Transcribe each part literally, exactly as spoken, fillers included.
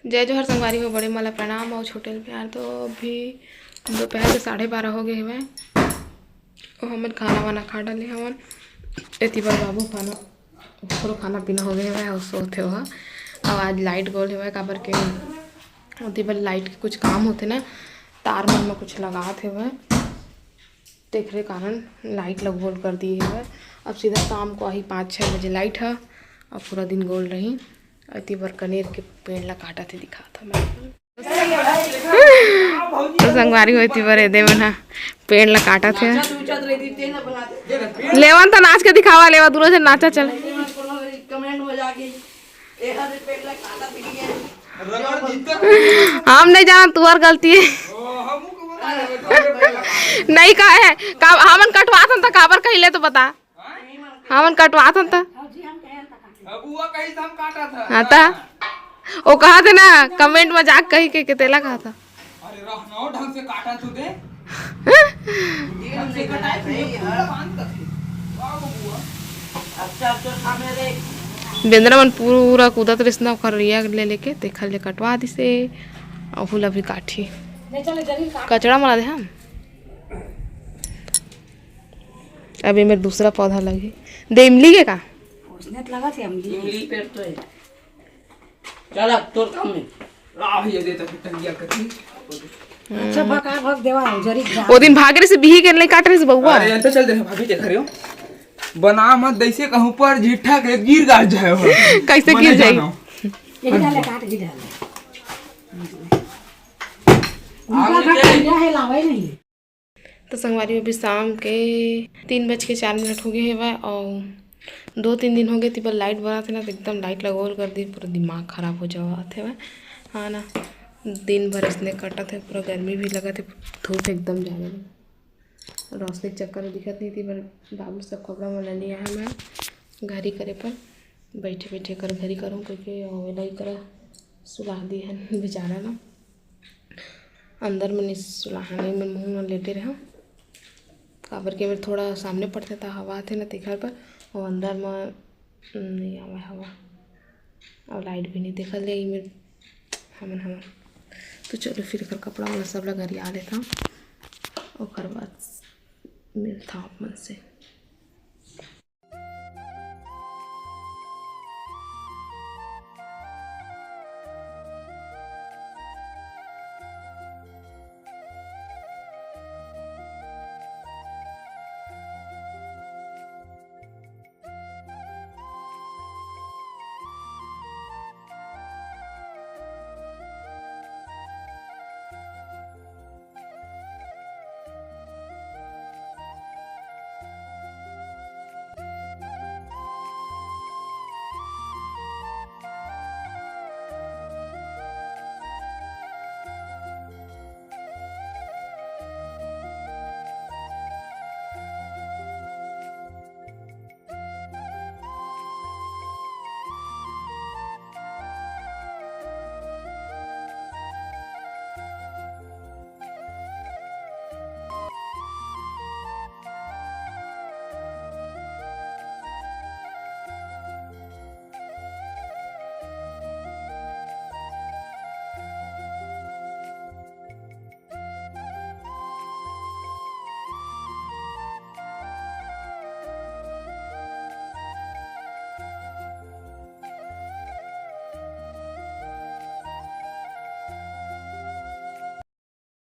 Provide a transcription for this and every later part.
जय जोहार संगवारी हो, बड़े मन ला प्रणाम अउ छोटे ल प्यार। तो अभी दोपहर के साढ़े बारह हो गए हवय। ओ हमन खाना वाना खा डाले हवन। एती बर बाबू खाना, ओकरो खाना पीना हो गए हवय अउ सोत हे ओहा। अउ आज लाइट गोल हवय, काबर के ओती बर लाइट के कुछ काम होथे ना, तार मन म कुछ लगात हवय, तेखरे कारण लाइट ल गोल कर दिए हवय। अब सीधा शाम को आही पाँच छः बजे लाइट ह, अब पूरा दिन गोल रही। एती बर कनेर के पेड़ ला काटत हे, दिखात हवय। तो संगवारी हो, एती बर एदे मन ह पेड़ ला काटत हे। लेवन त नाच के दिखावा, लेवा दूनो झन नाचा चल। हम नहीं जाना, तुहर गलती है। नहीं कहे है, का, हमन कटवात हन त काबर कहिले तो बता। हमन कटवात हन त। अब वो कहीं से हम काटा था। हाँ त। वो कहा थे ना, comment में जाके कही के, के तेला कहा था। अरे रह ना, ढंग से काटा तू दे। ढंग से कटाए तू, ये पूरा बांध कर दे। वाह बबुआ। अच्छा, अच्छा, था मेरे। बेंदरा मन पूरा कूदत रहिस ना, ओकर रिया ले लेके तेखर ले कटवा दिसे। अहू ला भी काठी। ले चल, जमीन काट। कचड़ा मला दे हम। अब एमेर दूसरा पौधा लगही। दे इमली के का? उसने तो लगा थी इमली। इमली पेड़ तो है। चल अब तोर काम में। आ, ये दे तक टंगिया कटी। अच्छा, भगा, भग देवा, जरी जा। वो दिन भाग रहे से बिही के नहीं काट रहे से बउआ। अरे, अंदर चल दे, भाभी के घरे हो। बना मत, जैसे कहूँ पर झिट्ठा के गिर गाड़ जाए हो। कैसे मने गिर जाई? जानो। यही डाले, काट के डाले। आगे उनका घर के टंगिया है, लावे नहीं। तो संगवारी, अभी शाम के तीन बज के चार मिनट हो गए हेवय, और दो तीन दिन हो गए, तिबर लाइट बरत हे ना, तो एकदम लाइट लगोल कर दी, पूरा दिमाग खराब हो जावत हेवय। हाँ ना, दिन भर इसने कटत हे, पूरा गर्मी भी लगत हे, धूप एकदम ज़्यादा हे। रोशनी के चक्कर में दिखत नहीं, तिबर बाबू सब कपड़ा मन ले आए मैं घरी करे पर, बैठे बैठे कर घरी करूँ, क्योंकि ओला ही करा सुलाह दी है बेचारा ना। अंदर में नहीं सुलाहन, मैं मुँह में लेटे रहूँ, काबर के मेरे थोड़ा सामने पड़थे त हवा आथे ना, तेखर पर वो अंदर में नहीं आवे हवा, और लाइट भी नहीं देखल जाई मेरे हमन हमन। तो चलो फिर एकर कपड़ा वाला सब ला गरिया लेता हूँ, ओकर बाद मिलता हूँ आप मन से।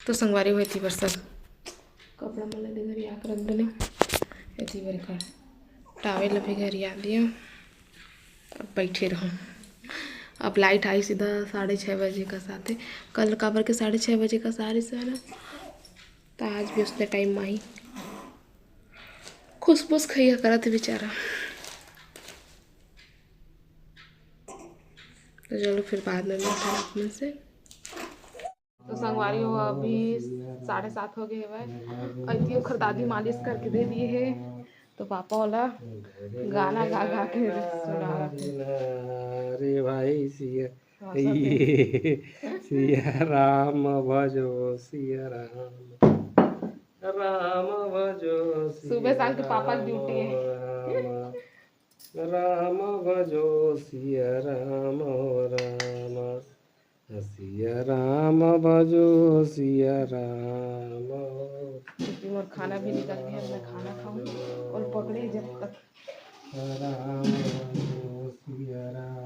तो संगवारी हो, एती बर सब कपड़ा मन ला दे गरिया के रख देने। एती बर एकर towel ला भी गरिया दियो। अब बैठे रहूँ। अब लाइट आई सीधा साढ़े छः बजे का साथे। कल काबर के साढ़े छः बजे का सारे से ना, तो आज भी उसने टाइम में आई। खुसबुस खैया करत हे बेचारा। तो चलो फिर बाद में मिलता है आप मन से। तो संगवारी हो, अभी साढ़े सात हो गए हवय। अइती ओखर दादी मालिश करके दे दिए हे, तो पापा ओला गाना गा गा के सुना रहे। अरे भाई सिया, हाँ, सब ये सिया राम भजो सिया राम, राम भजो सिया सुबह शाम के पापा की राम, ड्यूटी है। राम, राम भजो सिया राम, राम। सिया राम भजो सिया राम। क्योंकि मोर खाना भी निकल गया, मैं खाना खाऊं और पकड़े जब तक। राम भजो सिया राम।